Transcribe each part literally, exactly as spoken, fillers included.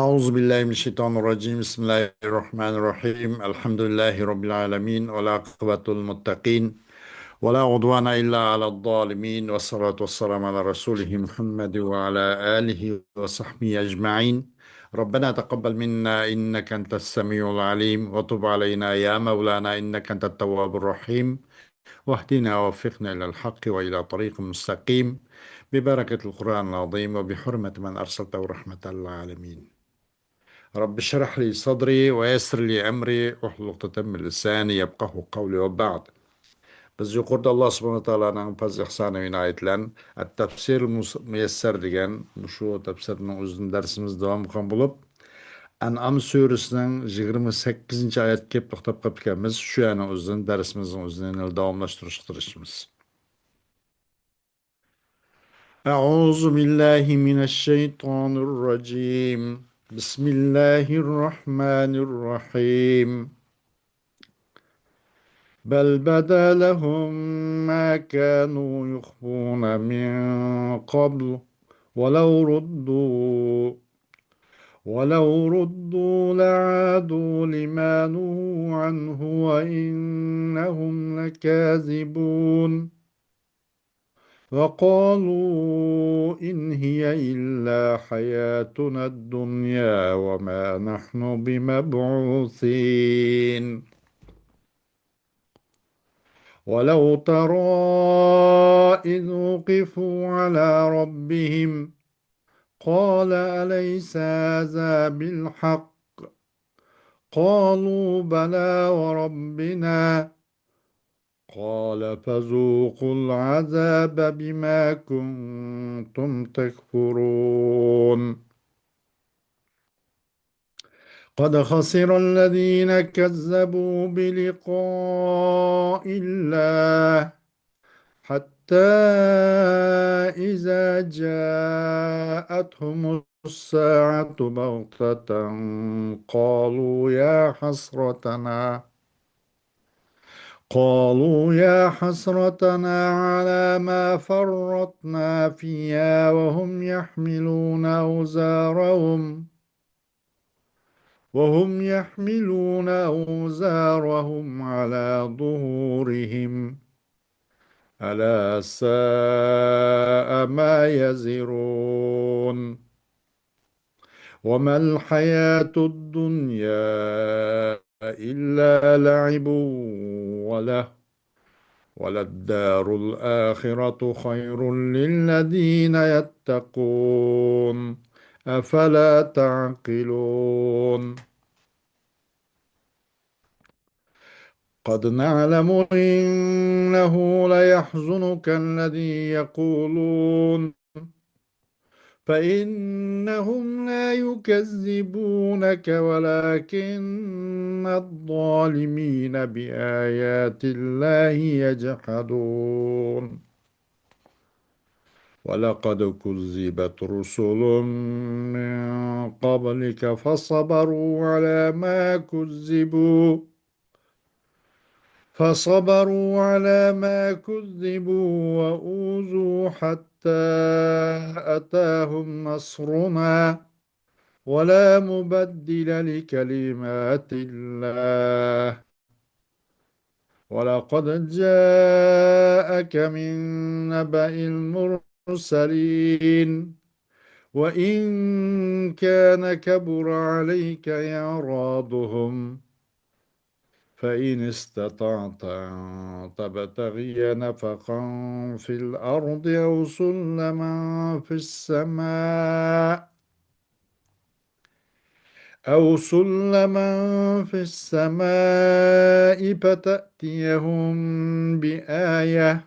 أعوذ بالله من الشيطان الرجيم. بسم الله الرحمن الرحيم. الحمد لله رب العالمين، والعاقبة للمتقين، ولا عدوان إلا على الظالمين، والصلاة والسلام على رسوله محمد وعلى آله وصحبه أجمعين. ربنا تقبل منا إنك أنت السميع العليم، وتب علينا يا مولانا إنك أنت التواب الرحيم، واهدنا ووفقنا إلى الحق وإلى طريق مستقيم، ببركة القرآن العظيم وبحرمة من أرسلته رحمة للعالمين. رب اشرح لي صدري ويسر لي أمري واحلل عقدة من لساني يفقهوا قولي وبعد. بىز يۇقىرىدا ئاللا سۇبھانەھۇ ۋە تائالانىڭ پەزلى ئىھسانى ئىنايىتى بىلەن ئەت-تەفسىر مۇس-، مۇيەسسەر دېگەن مۇشۇ تەپسىرنىڭ ئۆزىدىن دەرسىمىز داۋام قىلغان بولۇپ، ئەنئام سۈرىسىنىڭ يىگىرمە سەككىزىنچى ئايەتكە كېلىپ توختاپ قېپىكەنمىز. شۇ يەرنىڭ ئۆزىدىن دەرسىمىزنىڭ ئۆزىنى يەنە داۋاملاشتۇرۇشقا تىرىشىمىز. أعوذ بالله من الشيطان الرجيم. بسم الله الرحمن الرحيم. بل بدا لهم ما كانوا يخفون من قبل ولو ردوا، ولو ردوا لعادوا لما نهوا عنه وإنهم لكاذبون. وقالوا إن هي إلا حياتنا الدنيا وما نحن بمبعوثين. ولو ترى إذ وقفوا على ربهم قال أليس هذا بالحق؟ قالوا بلى وربنا. قال فذوقوا العذاب بما كنتم تكفرون. قد خسر الذين كذبوا بلقاء الله حتى إذا جاءتهم الساعة بغتة قالوا يا حسرتنا، قالوا يا حسرتنا على ما فرطنا فيها وهم يحملون أوزارهم، وهم يحملون أوزارهم على ظهورهم، ألا ساء ما يزرون. وما الحياة الدنيا إلا لعب وله، وللدار الآخرة خير للذين يتقون، أفلا تعقلون. قد نعلم إنه ليحزنك الذي يقولون، فإنهم لا يكذبونك ولكن الظالمين بآيات الله يجحدون. ولقد كذبت رسل من قبلك فصبروا على ما كذبوا، فصبروا على ما كذبوا وأوذوا حتى أتاهم نصرنا ولا مبدل لكلمات الله، ولقد جاءك من نبأ المرسلين، وإن كان كبر عليك إعراضهم، فإن استطعت أن تبتغي نفقا في الأرض أو سلما في السماء، أو سلما في السماء فتأتيهم بآية،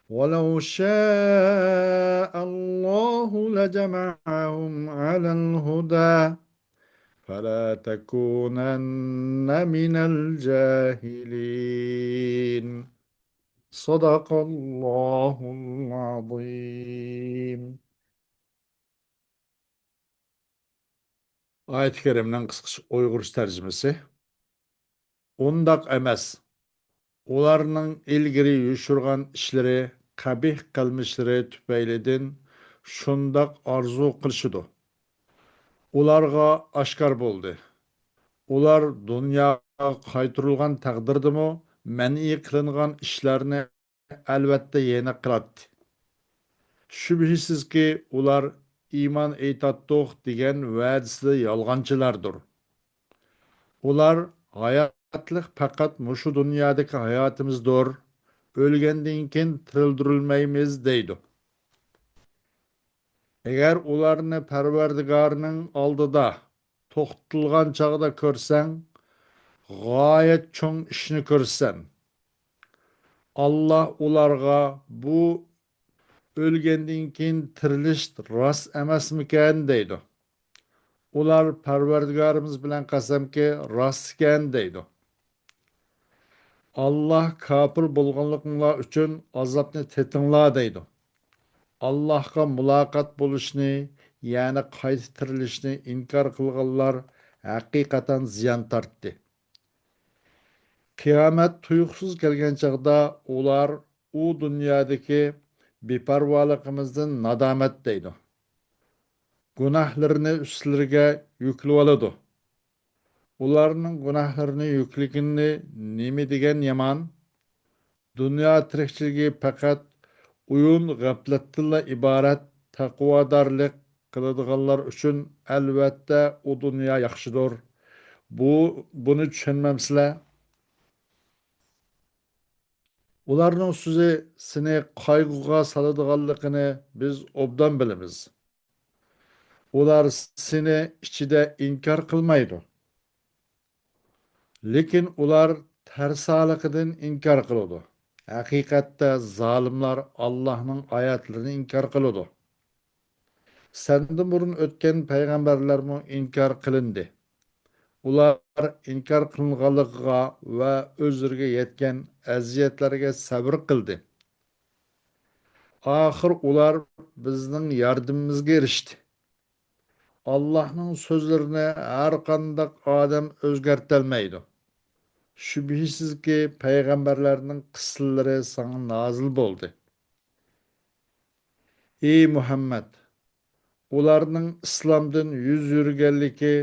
ولو شاء الله لجمعهم على الهدى فلا تكونن من الجاهلين. صدق الله العظيم. ئايەتى كەرىمنىڭ قىسقىچە ئۇيغۇرچە تەرجىمىسى. ئۇنداق ئەمەس. ئۇلارنىڭ ئىلگىرى يوشۇرغان ئىشلىرى، قەبىھ قىلمىشلىرى تۈپەيلىدىن شۇنداق ئارزۇ قىلىشىدۇ. ئۇلارغا ئاشكار بولدى. ئۇلار دۇنياغا قايتۇرۇلغان تەقدىردىمۇ مەنئى قىلىنغان ئىشلارنى ئەلۋەتتە يەنە قىلاتتى. شۈبھىسىزكى، ئۇلار «ئىمان ئېيتاتتۇق» دېگەن ۋەدىسىدە يالغانچىلاردۇر. ئۇلار «ھاياتلىق پەقەت مۇشۇ دۇنيادىكى ھاياتىمىزدۇر، ئۆلگەندىن كېيىن تىرىلدۈرۈلمەيمىز» دەيدۇ. ئەگەر ئۇلارنى پەرۋەردىگارنىڭ ئالدىدا توختىتىلغان چاغدا كۆرسەڭ، غايەت چوڭ ئىشنى كۆرىسەن. ئاللا ئۇلارغا: «بۇ ئۆلگەندىن كېيىن تىرىلىش راست ئەمەسمىكەن؟» دەيدۇ. ئۇلار: «پەرۋەردىگارىمىز بىلەن قەسەمكى، راستكەن» دەيدۇ. ئاللا: «كاپىر بولغانلىقىڭلار ئۈچۈن ئازابنى تېتىڭلار» دەيدۇ. ئاللاھقا مۇلاقات بولۇشنى، يەنى قايتا تىرىلىشنى ئىنكار قىلغانلار ھەقىقەتەن زىيان تارتتى. قىيامەت تۇيۇقسىز كەلگەن چاغدا ئۇلار: «ئۇ دۇنيادىكى بىپەرۋالىقىمىزدىن نادامەت» دەيدۇ. گۇناھلىرىنى ئۈستلىرىگە يۈكلىۋالىدۇ. ئۇلارنىڭ گۇناھلىرىنى يۈكلىگىنى نېمە دېگەن يامان! دۇنيا تىرىكچىلىكى پەقەت ئويۇن-غەپلەتتىنلا ئىبارەت. تەقۋادارلىق قىلىدىغانلار ئۈچۈن، ئەلۋەتتە، ئۇ دۇنيا ياخشىدۇر. بۇ، بۇنى چۈشەنمەمسىلەر؟ ئۇلارنىڭ سۆزى سېنى قايغۇغا سالىدىغانلىقىنى بىز ئوبدان بىلىمىز. ئۇلار سېنى ئىچىدە ئىنكار قىلمايدۇ. لېكىن ئۇلار تەرسالىقىدىن ئىنكار قىلىدۇ. ھەقىقەتتە زالىملار ئاللاھنىڭ ئايەتلىرىنى ئىنكار قىلىدۇ. سەندىن بۇرۇن ئۆتكەن پەيغەمبەرلەرمۇ ئىنكار قىلىندى. ئۇلار ئىنكار قىلىنغانلىقىغا ۋە ئۆزلىرىگە يەتكەن ئەزىيەتلەرگە سەۋر قىلدى. ئاخىر ئۇلار بىزنىڭ ياردىمىمىزگە ئېرىشتى. ئاللاھنىڭ سۆزلىرىنى ھەرقانداق ئادەم ئۆزگەرتەلمەيدۇ. شۈبھىسىزكى، پەيغەمبەرلەرنىڭ قىسسىلىرى ساڭا نازىل بولدى. ئى مۇھەممەد! ئۇلارنىڭ ئىسلامدىن يۈز ئۆرۈگەنلىكى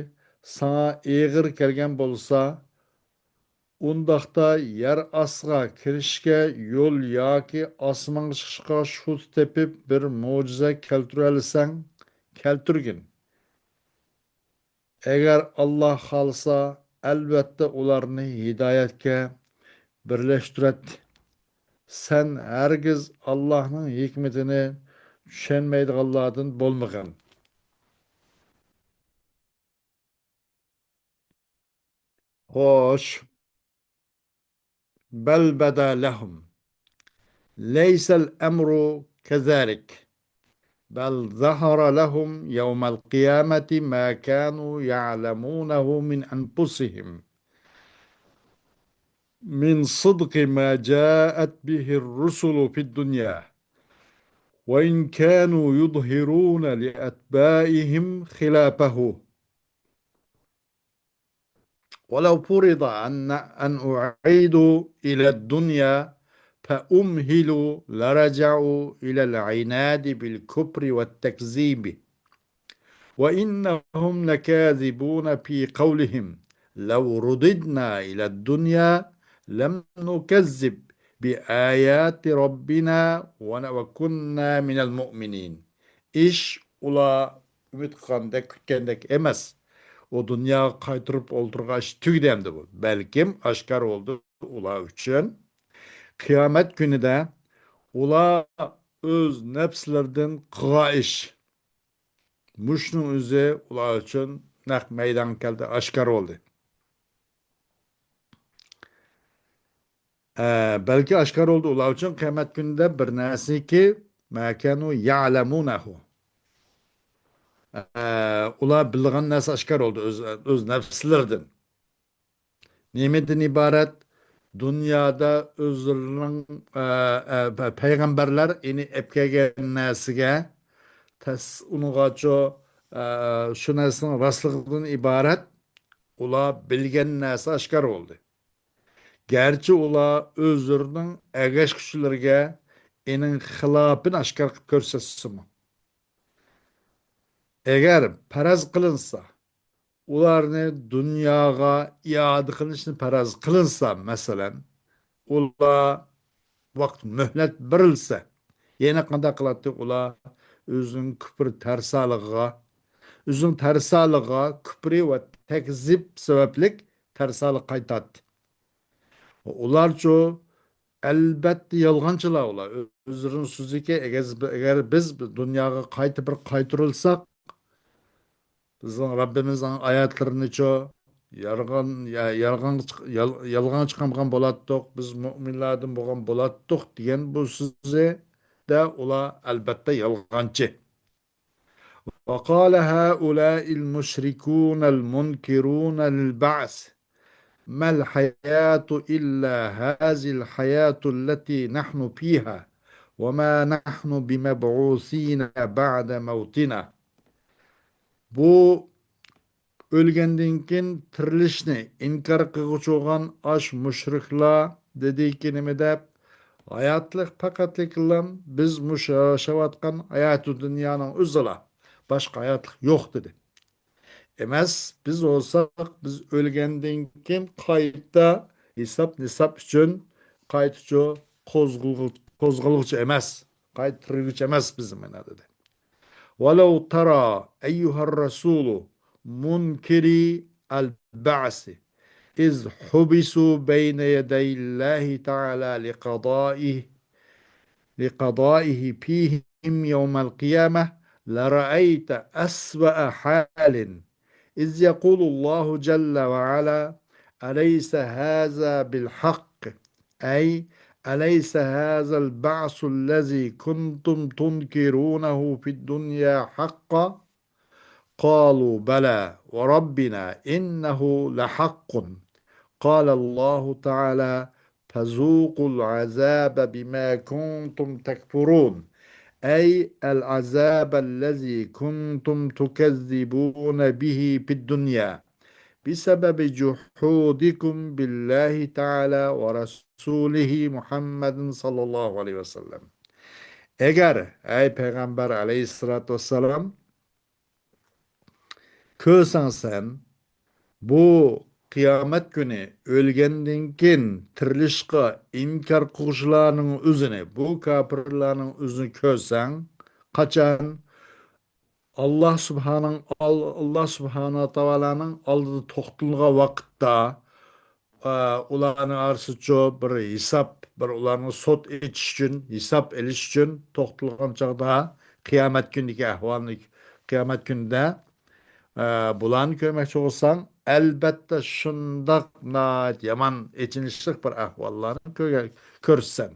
ساڭا ئېغىر كەلگەن بولسا، ئۇنداقتا يەر ئاستىغا كىرىشكە يول ياكى ئاسمانغا چىقىشقا شۇت تېپىپ بىر مۆجىزە كەلتۈرەلىسەڭ، كەلتۈرگىن. ئەگەر ئاللا خالىسا، ئەلۋەتتە ئۇلارنى ھىدايەتكە بىرلەشتۈرەتتى. سەن ھەرگىز ئاللانىڭ ھېكمىتىنى چۈشەنمەيدىغانلاردىن بولمىغىن. خوش. بل بدا لهم. ليس الأمر كذلك. بل ظهر لهم يوم القيامة ما كانوا يعلمونه من أنفسهم من صدق ما جاءت به الرسل في الدنيا، وإن كانوا يظهرون لأتباعهم خلافه. ولو فرض أن، أن أعيدوا إلى الدنيا فأمهلوا لرجعوا إلى العناد بالكفر والتكذيب. وإنهم لكاذبون في قولهم لو رددنا إلى الدنيا لم نكذب بآيات ربنا ون-، وكنا من المؤمنين. ئىش ئۇلار ئۈمىد قىلغاندەك، كۈتكەندەك ئەمەس. ئۇ دۇنياغا قايتۇرۇپ ئولتۇرغان ئىش تۈگىدى ئەمدى بۇ. بەلكىم ئاشكارا بولدى ئۇلار ئۈچۈن. قىيامەت كۈنىدە ئۇلار ئۆز نەپسلىرىدىن قىلغان ئىش. مۇشۇنىڭ ئۆزى ئۇلار ئۈچۈن نەق مەيدانغا كەلدى، ئاشكارا بولدى. ئە، بەلكى ئاشكارا بولدى ئۇلار ئۈچۈن قىيامەت كۈنىدە بىر نەرسىكى، ما كانوا يعلمونه. ئە، ئۇلار بىلىدىغان نەرسە ئاشكارا بولدى ئۆز، ئۆز نەپسلىرىدىن. نېمىدىن ئىبارەت؟ دۇنيادا ئۆزلىرىنىڭ، ئە، ئە، پە-، پەيغەمبەرلەر ئېنى ئەپ كەلگەن نەرسىگە تەس-، ئۇنىڭغاچۇ، ئە، شۇ نەرسىنىڭ راستلىقىدىن ئىبارەت ئۇلار بىلگەن نەرسە ئاشكارا بولدى. گەرچە ئۇلار ئۆزلىرىنىڭ ئەگەشكۈچىلىرىگە ئېنىڭ خىلاپىنى ئاشكارا قىلىپ كۆرسەتسىمۇ. ئەگەر پەرەز قىلىنسا، ئۇلارنى دۇنياغا ئىئادە قىلىشنى پەرەز قىلىنسا، مەسىلەن، ئۇلار ۋاقىت مۆھلەت بېرىلسە، يەنە قانداق قىلاتتى؟ ئۇلار ئۆزىنىڭ كۇپر تەرسالىقىغا، ئۆزىنىڭ تەرسالىقىغا، كۇپرى ۋە تەكزىب سەۋەبلىك تەرسالىققا قايتاتتى. ئۇلارچۇ، ئەلبەتتە يالغانچىلار ئۇلار. ئۆزلىرىنىڭ سۆزىكى، ئەگەر، ئەگەر بىز دۇنياغا قايتا بىر قايتۇرۇلساق، بىزنىڭ رەببىمىزنىڭ ئايەتلىرىنىچۇ يالغان، يا-، يالغان، يال-، يالغان چىقارغان بولاتتۇق، بىز مۇئمىنلاردىن بولغان بولاتتۇق دېگەن بۇ سۆزىدە ئۇلار ئەلبەتتە يالغانچى. وقال هؤلاء المشركون المنكرون للبعث: ما الحياة إلا هذه الحياة التي نحن فيها وما نحن بمبعوثين بعد موتنا. بۇ ئۆلگەندىن كېيىن تىرىلىشنى ئىنكار قىلغۇچى بولغان ئاش مۇشرىكلار دېدىكى نېمە دەپ، ھاياتلىق پەقەتلىكىلا بىز مۇشۇ ياشاۋاتقان ھاياتى دۇنيانىڭ ئۆزىلا، باشقا ھاياتلىق يوق دېدى. ئەمەس، بىز بولساق، بىز ئۆلگەندىن كېيىن قايتا ھېساب نىساب ئۈچۈن قايتىچۇ قوزغىلغۇ-، قوزغالغۇچى ئەمەس، قايتا تىرىلگۈچى ئەمەس بىز مانا دېدى. ولو ترى أيها الرسول منكري البعث إذ حبسوا بين يدي الله تعالى لقضائه، لقضائه فيهم يوم القيامة لرأيت أسوأ حال، إذ يقول الله جل وعلا: أليس هذا بالحق؟ أي أليس هذا البعث الذي كنتم تنكرونه في الدنيا حقا؟ قالوا بلى وربنا إنه لحق. قال الله تعالى: فذوقوا العذاب بما كنتم تكفرون، أي العذاب الذي كنتم تكذبون به في الدنيا بسبب جحودكم بالله تعالى ورسوله محمد صلى الله عليه وسلم. ئەگەر، ئەي پەيغەمبەر ئەلەيھىسسالاتۇ ۋەسسالام، كۆرسەڭ سەن، بۇ قىيامەت كۈنى ئۆلگەندىن كېيىن تىرىلىشقا ئىنكار قىلغۇچىلارنىڭ ئۆزىنى، بۇ كاپىرلارنىڭ ئۆزىنى كۆرسەڭ، قاچان ئاللا سۇبھانىڭ، ئال-، ئاللا سۇبھانە تائالانىڭ ئالدىدا توختىلىنغان ۋاقىتتا، ئە، ئۇلارنىڭ ئارىسىچۇ بىر ھېساب، بىر ئۇلارنىڭ سوت ئېچىش ئۈچۈن، ھېساب ئېلىش ئۈچۈن توختىلىغان چاغدا، قىيامەت كۈنىدىكى ئەھۋالنى، قىيامەت كۈنىدە، ئە، بۇلارنى كۆرمەكچى بولساڭ، ئەلبەتتە شۇنداق ناھايىتى يامان ئېچىنىشلىق بىر ئەھۋاللارنى كۆرگە-، كۆرىسەن.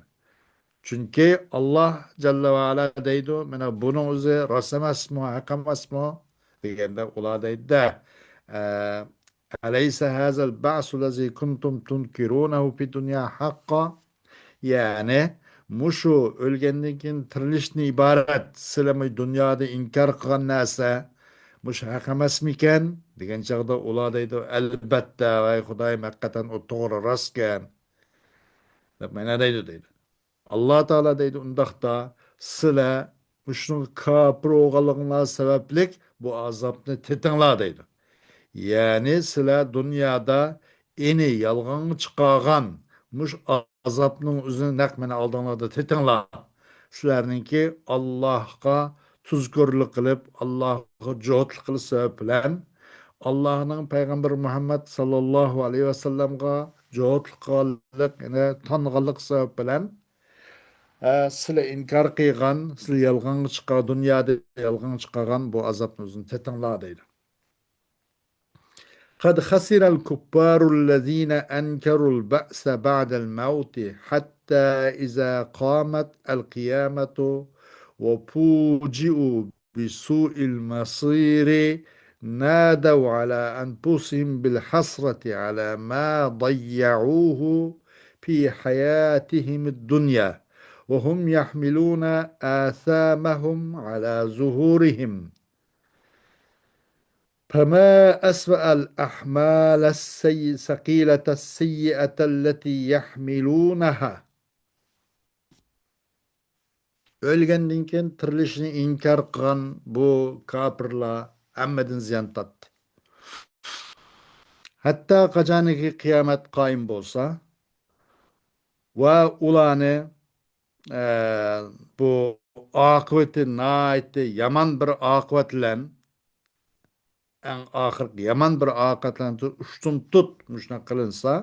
چۈنكى ئاللا جەللە ۋە ئەلا دەيدۇ، مانا بۇنىڭ ئۆزى راست ئەمەسمۇ، ھەق ئەمەسمۇ؟ دېگەندە ئۇلار دەيدۇ-دە، ئە، أليس هذا البعث الذي كنتم تنكرونه في الدنيا حقا؟ يەنى، مۇشۇ ئۆلگەندىن كېيىن تىرىلىشتىن ئىبارەت سىلەر دۇنيادا ئىنكار قىلغان نەرسە، مۇشۇ ھەق ئەمەسمىكەن؟ دېگەن چاغدا ئۇلار دەيدۇ، ئەلبەتتە، ۋاي خۇدايىم، ھەقىقەتەن ئۇ توغرا، راستكەن، دەپ مانا دەيدۇ، دەيدۇ. ئاللا تائالا دەيدۇ، ئۇنداقتا سىلەر مۇشۇنىڭغا كاپىر بولغانلىقىڭلار سەۋەبلىك بۇ ئازابنى تېتىڭلار دەيدۇ. يەنى سىلەر دۇنيادا ئېنى يالغانغا چىقارغان مۇشۇ ئازابنىڭ ئۆزىنى نەق مانا ئالدىڭلاردا تېتىڭلار. سىلەرنىڭكى ئاللاھقا تۇزكورلۇق قىلىپ، ئاللاھقا جوتلۇق قىلىش سەۋەبى بىلەن، ئاللاھنىڭ پەيغەمبىرى مۇھەممەد ساللاللاھۇ ئەلەيھى ۋەسەللەمغا جوتلۇق قىلغانلىق، يەنى تانغانلىق سەۋەبى بىلەن، ئە، سىلەر ئىنكار قىلغان، سىلەر يالغانغا چىقار-، دۇنيادا يالغانغا چىقارغان بۇ ئازابنى ئۆزىنى تېتىڭلار دەيدۇ. قد خسر الكفار الذين أنكروا البعث بعد الموت حتى إذا قامت القيامة وفوجئوا بسوء المصير نادوا على أنفسهم بالحسرة على ما ضيعوه في حياتهم الدنيا وهم يحملون آثامهم على ظهورهم. فما أسوأ الأعمال السيئة الثقيلة السيئة التي يحملونها. ئۆلگەندىن كېيىن تىرىلىشنى ئىنكار قىلغان بۇ كاپىرلار ھەممىدىن زىيان تارتتى. ھەتتا قاچانكى قىيامەت قايىم بولسا ۋە ئۇلارنى، ئە، بۇ ئاقىۋىتى ناھايىتى يامان بىر ئاقىۋەت بىلەن، ئەڭ ئاخىرقى يامان بىر ئاقىۋەت بىلەن ئۇشتۇمتۇت مۇشۇنداق قىلىنسا،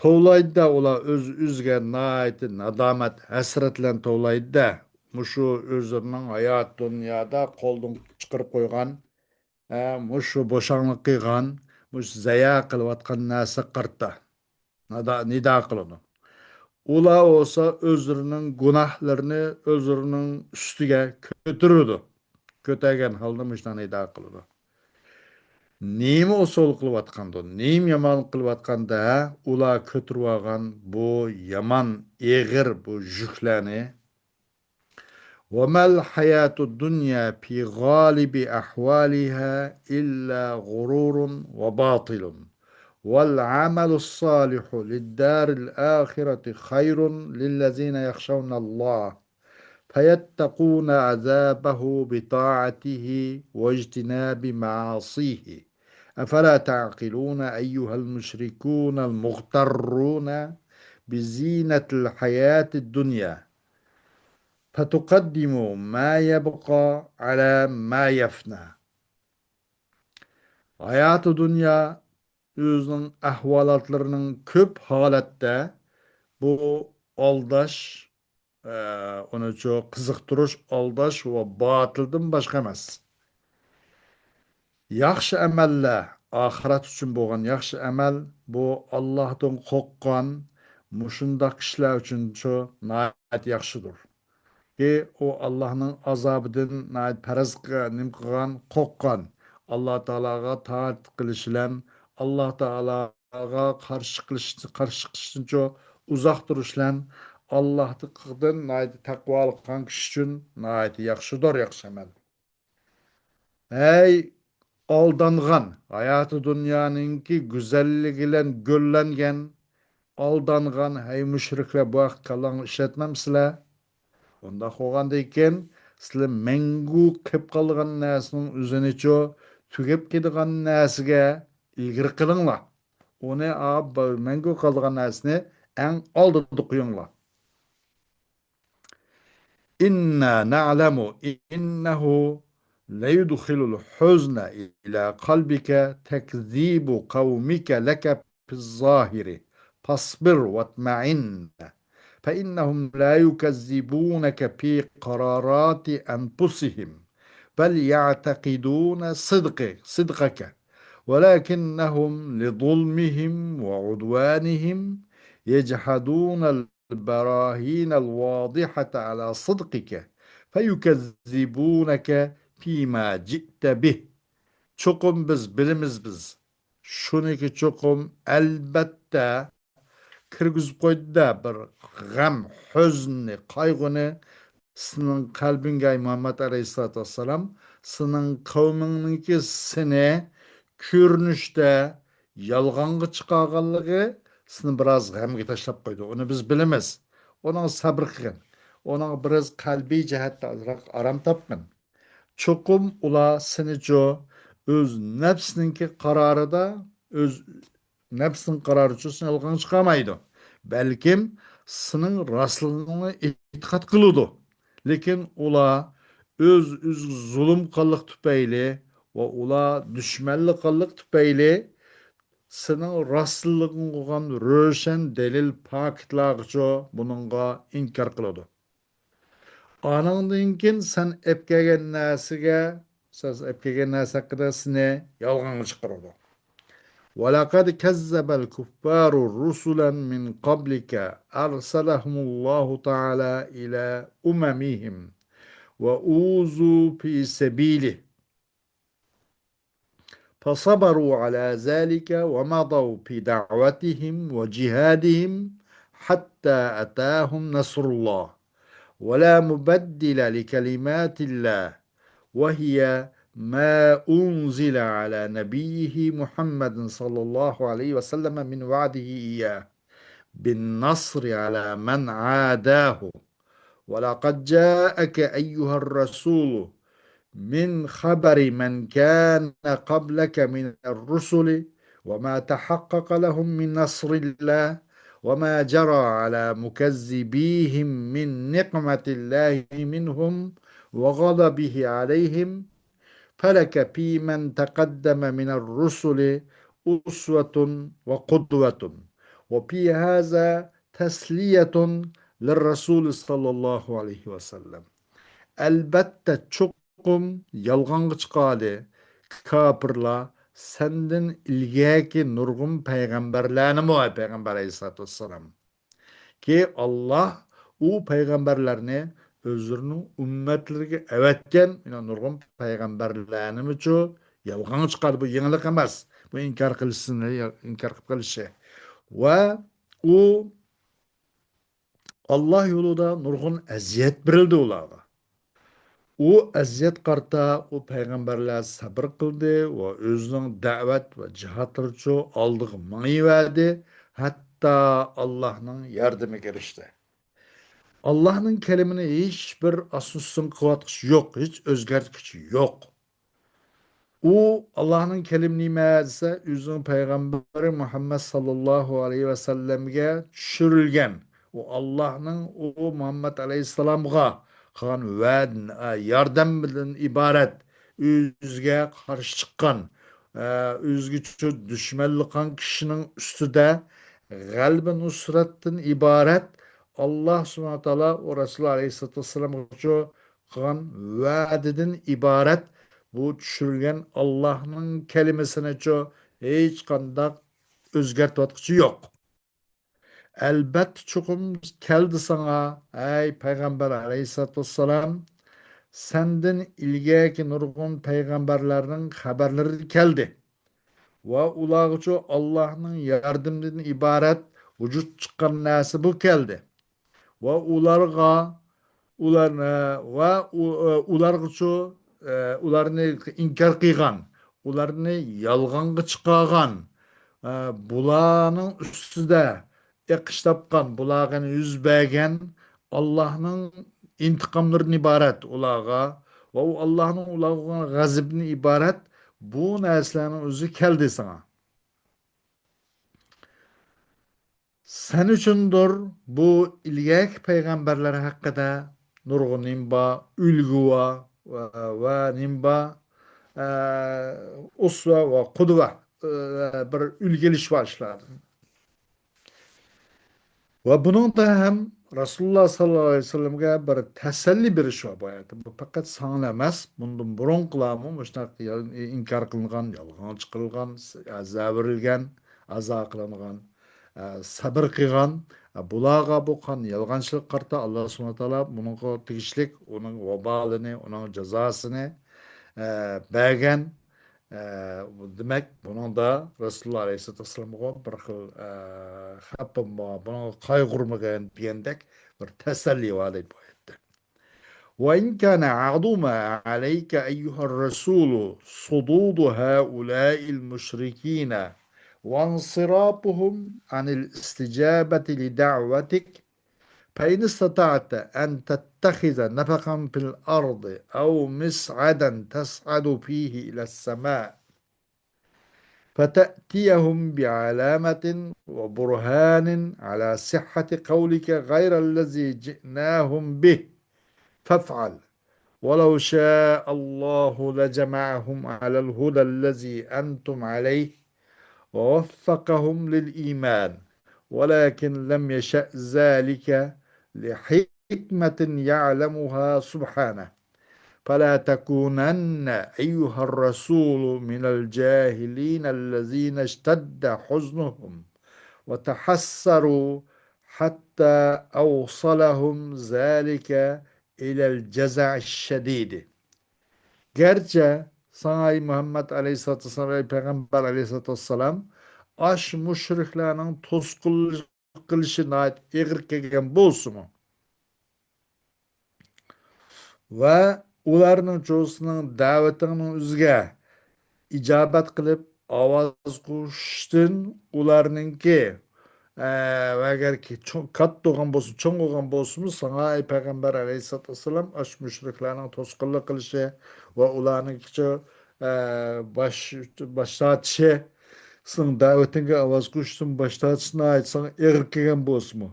توۋلايدۇ-دە ئۇلار ئۆز-ئۆزىگە ناھايىتى نادامەت، ھەسرەت بىلەن توۋلايدۇ-دە. مۇشۇ ئۆزلىرىنىڭ ھايات دۇنيادا قولدىن چىقىرىپ قويغان، ھە، مۇشۇ بوشاڭلىق قىلغان، مۇشۇ زايە قىلىۋاتقان نەرسە قارىتا نادا-، نىدا قىلىدۇ. ئۇلار بولسا ئۆزلىرىنىڭ گۇناھلىرىنى ئۆزلىرىنىڭ ئۈستىگە كۆتۈرىدۇ. كۆتەرگەن ھالدا مۇشۇنداق نىدا قىلىدۇ. نېمە ئۇسۇل قىلىۋاتقاندۇ؟ نېمە يامان قىلىۋاتقاندا ئۇلار كۆتۈرۈۋالغان بۇ يامان، ئېغىر بۇ يۈكلەرنى؟ وما الحياة الدنيا في غالب أحوالها إلا غرور وباطل، والعمل الصالح للدار الآخرة خير للذين يخشون الله فيتقون عذابه بطاعته واجتناب معاصيه. أفلا تعقلون أيها المشركون المغترون بزينة الحياة الدنيا؟ فتقدموا ما يبقى على ما يفنى. ھاياتى دۇنيا ئۆزىنىڭ ئەھۋالاتلىرىنىڭ كۆپ ھالەتتە بۇ ئالداش، ئە، ئۇنىچۇ قىزىقتۇرۇش، ئالداش ۋە باتىلدىن باشقا ئەمەس. ياخشى ئەمەللەر، ئاخىرەت ئۈچۈن بولغان ياخشى ئەمەل، بۇ ئاللاھتىن قورققان مۇشۇنداق كىشىلەر ئۈچۈنچۇ ناھايىتى ياخشىدۇر. كى، ئۇ ئاللاھنىڭ ئازابىدىن ناھايىتى پەرەز قى-، نېمە قىلغان، قورققان، ئاللا تائالاغا تائەت قىلىش بىلەن، ئاللا تائالاغا قارشى قىلىش، قارشى چىقىشتىنچۇ ئۇزاق تۇرۇش بىلەن، ئاللاھتىن ناھايىتى تەقۋالىق قىلغان كىشى ئۈچۈن ناھايىتى ياخشىدۇر، ياخشى ئەمەل. ھەي، ئالدانغان، ھاياتى دۇنيانىڭكى گۈزەللىكى بىلەن گۈللەنگەن، ئالدانغان، ھەي مۇشرىكلار، بۇ ھەقتە كاللاڭلارنى ئىشلەتمەمسىلەر؟ ئۇنداق بولغاندىكىن، سىلەر مەڭگۈ قېلىپ قالىدىغان نەرسىنىڭ ئۆزىنىچۇ، تۈگەپ كېتىدىغان نەرسىگە ئىلگىرى قىلىڭلار. ئۇنى، ئا، ب-، مەڭگۈ قالىدىغان نەرسىنى ئەڭ ئالدىدا قويۇڭلار. إنا نعلم إنه ليدخل الحزن إلى قلبك تكذيب قومك لك في الظاهر، فاصبر واطمئن، فإنهم لا يكذبونك في قرارات أنفسهم، بل يعتقدون صدق-، صدقك، ولكنهم لظلمهم وعدوانهم يجحدون البراهين الواضحة على صدقك فيكذبونك فيما جئت به. چوقۇم بىز بىلىمىز بىز. شۇنىكى چوقۇم ئەلبەتتە كىرگۈزۈپ قويدى-دە بىر غەم، ھۆزننى، قايغۇنى سېنىڭ قەلبىڭگە، ئەي مۇھەممەد ئەلەيھىسسالاتۇ ۋەسسالام، سېنىڭ قەۋمىڭنىڭكى سېنى كۆرۈنۈشتە يالغانغا چىقارغانلىقى سېنى بىراز غەمگە تاشلاپ قويدى. ئۇنى بىز بىلىمىز. ئۇنىڭغا سەبرى قىلغىن. ئۇنىڭغا بىراز قەلبىي جەھەتتە ئازراق ئارام تاپقىن. چوقۇم ئۇلار سېنىچۇ ئۆز نەپسىنىڭكى قارارىدا، ئۆز نەپسىنىڭ قارارىچۇ سېنى يالغانغا چىقارمايدۇ. بەلكىم سېنىڭ راستلىقىڭنى ئېتىقاد قىلىدۇ. لېكىن ئۇلار ئۆز-ئۆزىگە زۇلۇم قىلغانلىق تۈپەيلى ۋە ئۇلار دۈشمەنلىك قىلغانلىق تۈپەيلى سېنىڭ راستلىقىڭغا قويغان روشەن دەلىل پاكىتلارغىچۇ بۇنىڭغا ئىنكار قىلىدۇ. ئانىڭدىن كېيىن سەن ئەپ كەلگەن نەرسىگە، سەن ئەپ كەلگەن نەرسە ھەققىدە سېنى يالغانغا چىقىرىدۇ. ولقد كذب الكفار رسلا من قبلك أرسلهم الله تعالى إلى أممهم وأوذوا في سبيله فصبروا على ذلك ومضوا في دعوتهم وجهادهم حتى أتاهم نصر الله ولا مبدل لكلمات الله وهي ما أنزل على نبيه محمد صلى الله عليه وسلم من وعده إياه بالنصر على من عاداه ولقد جاءك أيها الرسول من خبر من كان قبلك من الرسل وما تحقق لهم من نصر الله وما جرى على مكذبيهم من نقمة الله منهم وغضبه عليهم فلك في من تقدم من الرسل أسوة وقدوة وفي هذا تسلية للرسول صلى الله عليه وسلم. ئەلبەتتە، چوقۇم يالغانغا چىقالى، كاپىرلار سەندىن ئىلگەركى نۇرغۇن پەيغەمبەرلەرنىمۇ، ئەي پەيغەمبەر ئەلەيھىسسالاتۇ ۋەسسالام، كى، ئاللاھ ئۇ پەيغەمبەرلەرنى ئۆزلىرىنىڭ ئۈممەتلىرىگە ئەۋەتكەن، يەنە نۇرغۇن پەيغەمبەرلەرنىمۇچۇ يالغانغا چىقاردى. بۇ يېڭىلىق ئەمەس. بۇ ئىنكار قىلىشنى، ئىنكار قىلىپ قېلىشى. ۋە ئۇ ئاللاھ يولىدا نۇرغۇن ئەزىيەت بېرىلدى ئۇلارغا. ئۇ ئەزىيەت قارىتا ئۇ پەيغەمبەرلەر سەبرى قىلدى ۋە ئۆزىنىڭ دەۋەت ۋە جىھادلىرىچۇ ئالدىغا مېڭىۋەردى، ھەتتا ئاللاھنىڭ ياردىمىگە ئېرىشتى. ئاللاھنىڭ كەلىمىنى ھېچ بىر ئاستىن-ئۈستۈن قىلىۋاتقۇچى يوق، ھېچ ئۆزگەرتكۈچى يوق. ئۇ ئاللاھنىڭ كەلىمى نېمە دېسە، ئۆزىنىڭ پەيغەمبىرى مۇھەممەد ساللاللاھۇ ئەلەيھى ۋەسەللەمگە چۈشۈرۈلگەن. ئۇ ئاللاھنىڭ ئۇ مۇھەممەد ئەلەيھىسسالامغا قىلغان ۋەدە، ياردەمدىن ئىبارەت، ئۆزىگە قارشى چىققان، ئۆزىگە دۈشمەنلىك قىلغان كىشىنىڭ ئۈستىدە غەلىبە نۇسرەتتىن ئىبارەت، ئاللاھ سۇبھانەھۇ ۋە تائالا ئۇ رەسۇل ئەلەيھىسسالاتۇ ۋەسسالامغىچۇ قىلغان ۋەدىدىن ئىبارەت بۇ چۈشۈرۈلگەن ئاللاھنىڭ كەلىمىسىنىچۇ ھېچقانداق ئۆزگەرتىۋاتقۇچى يوق. ئەلبەتتە چوقۇم كەلدى ساڭا، ئەي پەيغەمبەر ئەلەيھىسسالاتۇ ۋەسسالام، سەندىن ئىلگەركى نۇرغۇن پەيغەمبەرلەرنىڭ خەۋەرلىرى كەلدى. ۋە ئۇلارغىچۇ ئاللاھنىڭ ياردىمىدىن ئىبارەت ۋۇجۇد چىققان نەرسە بۇ كەلدى. ۋە ئۇلارغا، ئۇلار، ۋە ئۇ-، ئۇلارغىچۇ، ئۇلارنى ئىنكار قىلغان، ئۇلارنى يالغانغا چىقارغان، بۇلارنىڭ ئۈستىدە ئېقىش تاپقان، بۇلارغا يۈز بەرگەن ئاللاھنىڭ ئىنتىقاملىرىدىن ئىبارەت ئۇلارغا ۋە ئۇ ئاللاھنىڭ ئۇلارغا بولغان غەزىپىدىن ئىبارەت بۇ نەرسىلەرنىڭ ئۆزى كەلدى ساڭا. سەن ئۈچۈندۇر بۇ ئىلگەركى پەيغەمبەرلەر ھەققىدە نۇرغۇن نېمە بار، ئۈلگە بار ۋە، ۋە نېمە بار، ئە، ئۇسۋە ۋە قۇدۋە، ئە، بىر ئۈلگە ئېلىش بار ئىشلاردىن. ۋە بۇنىڭدا ھەم رەسۇلۇللاھ ساللاللاھۇ ئەلەيھى ۋەسەللەمگە بىر تەسەللى بېرىش بار بۇ ئايەتتە. بۇ پەقەت ساڭىلا ئەمەس، بۇندىن بۇرۇنقىلارمۇ مۇشۇنداق يا-، ئىنكار قىلىنغان، يالغانغا چىقىرىلغان، ئەزا بېرىلگەن، ئەزا قىلىنغان، ئە، سەبىر قىلغان، ئە، بۇلارغا بولغان يالغانچىلىققا قارىتا ئاللاھ سۇبھانەھۇ ۋە تائالا بۇنىڭغا تېگىشلىك ئۇنىڭ ۋابالىنى، ئۇنىڭ جازاسىنى، ئە، بەرگەن. ئە، دېمەك، بۇنىڭدا رەسۇلۇللاھ ئەلەيھىسسالاتۇ ۋەسسالامغا بىر خىل، ئە، خەپىم بار، بۇنىڭغا قايغۇرمىغىن دېگەندەك بىر تەسەللى بار دەيدۇ بۇ ئايەتتە. وإن كان أعظم عليك أيها الرسول صدود هؤلاء المشركين وانصرافهم عن الاستجابة لدعوتك فإن استطعت أن تتخذ نفقا في الأرض أو مصعدا تصعد فيه إلى السماء فتأتيهم بعلامة وبرهان على صحة قولك غير الذي جئناهم به فافعل ولو شاء الله لجمعهم على الهدى الذي أنتم عليه ووفقهم للإيمان ولكن لم يشأ ذلك لحكمة يعلمها سبحانه فلا تكونن أيها الرسول من الجاهلين الذين اشتد حزنهم وتحسروا حتى أوصلهم ذلك إلى الجزع الشديد. گەرچە ساڭا، ئەي مۇھەممەد ئەلەيھىسسالاتۇ ۋەسسالام، ئەي پەيغەمبەر ئەلەيھىسسالاتۇ ۋەسسالام، ئاش مۇشرىكلارنىڭ توسقۇنلۇق قىلىشى ناھايىتى ئېغىر كەلگەن بولسىمۇ، ۋە ئۇلارنىڭچۇ سېنىڭ دەۋىتىڭنىڭ ئۆزىگە ئىجابەت قىلىپ ئاۋاز قوشۇشتىن ئۇلارنىڭكى ئە، ۋە ئەگەركى چوڭ، كاتتا بولغان بولسا، چوڭ بولغان بولسىمۇ، ساڭا، ئەي پەيغەمبەر ئەلەيھىسسالاتۇ ۋەسسالام، ئاشۇ مۇشرىكلارنىڭ توسقۇنلۇق قىلىشى ۋە ئۇلارنىڭكىچە، ئە، باش، باش تارتىشى، سېنىڭ دەۋىتىڭگە ئاۋاز قوشۇشتىن باش تارتىشى ناھايىتى ساڭا ئېغىر كەلگەن بولسىمۇ،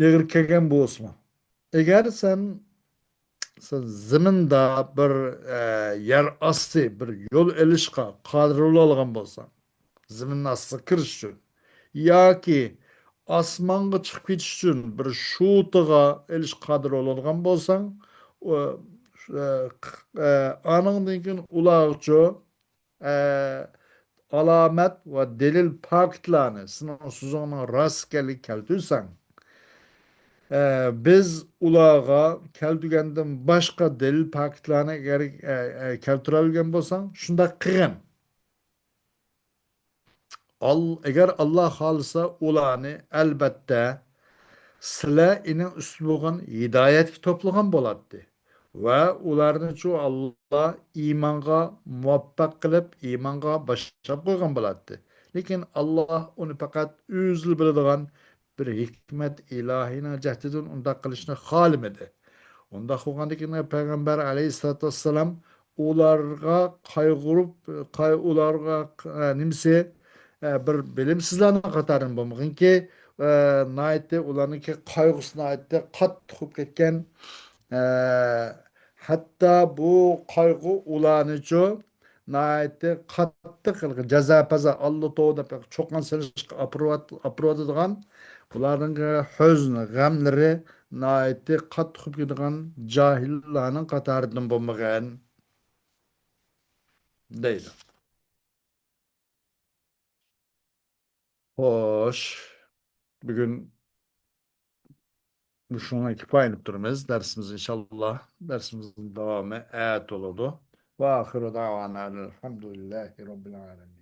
ئېغىر كەلگەن بولسىمۇ، ئەگەر سەن، سەن زېمىندا بىر، ئە، يەر ئاستى بىر يول ئېلىشقا قادىر بولالىغان بولساڭ، زېمىن ئاستىغا كىرىش ئۈچۈن ياكى ئاسمانغا چىقىپ كېتىش ئۈچۈن بىر شوتىغا ئېلىشقا قادىر بولالىغان بولساڭ، ئۇ، ئە، ئە، ئانىڭدىن كېيىن ئۇلارغىچۇ ئە، ئالامەت ۋە دەلىل پاكىتلارنى سېنىڭ سۆزۈڭنىڭ راست ئىكەنلىكىگە كەلتۈرسەڭ، ئە، بىز ئۇلارغا كەلتۈرگەندىن باشقا دەلىل پاكىتلارنى ئەگەر، ئە، ئە، كەلتۈرەلىگەن بولساڭ، شۇنداق قىلغىن. ئال-، ئەگەر ئاللا خالىسا، ئۇلارنى، ئەلبەتتە، سىلەر ئېنىڭ ئۈستىدە بولغان ھىدايەتكە توپلىغان بولاتتى. ۋە ئۇلارنىچۇ ئاللا ئىمانغا مۇۋەپپەق قىلىپ، ئىمانغا باشلاپ قويغان بولاتتى. لېكىن ئاللا ئۇنى پەقەت ئۆزىلا بىلىدىغان بىر ھېكمەت ئىلاھىنىڭ جەھىتىدىن ئۇنداق قىلىشنى خالىمىدى. ئۇنداق بولغاندىكىن، پەيغەمبەر ئەلەيھىسسالاتۇ ۋەسسالام ئۇلارغا قايغۇرۇپ، قاي-، ئۇلارغا، ئە، نېمىسى، ئە، بىر بىلىمسىزلەرنىڭ قاتارىدىن بولمىغىنكى، ئە، ناھايىتى ئۇلارنىڭكى قايغۇسى ناھايىتى قاتتىق بولۇپ كەتكەن. ئە، ھەتتا بۇ قايغۇ ئۇلارنىچۇ ناھايىتى قاتتىق جازا پازا، ئاللا توۋا دەپ چوققان سېلىشقا ئاپىرىۋات-، ئاپىرىۋاتىدىغان، بۇلارنىڭ ھۆزن، غەملىرى ناھايىتى قاتتىق بولۇپ كېتىدىغان جاھىللارنىڭ قاتارىدىن بولمىغىن، دەيدۇ. خوش، بۈگۈن مۇشۇنىڭغا كۇپايىلىنىپ تۇرىمىز. دەرسىمىز ئىنشاللا، دەرسىمىزنىڭ داۋامى ئەتە بولىدۇ. ۋە ئاخىرۇ دەۋانا ئەلھەمدۇلىللاھى رەببىل ئالەمىن.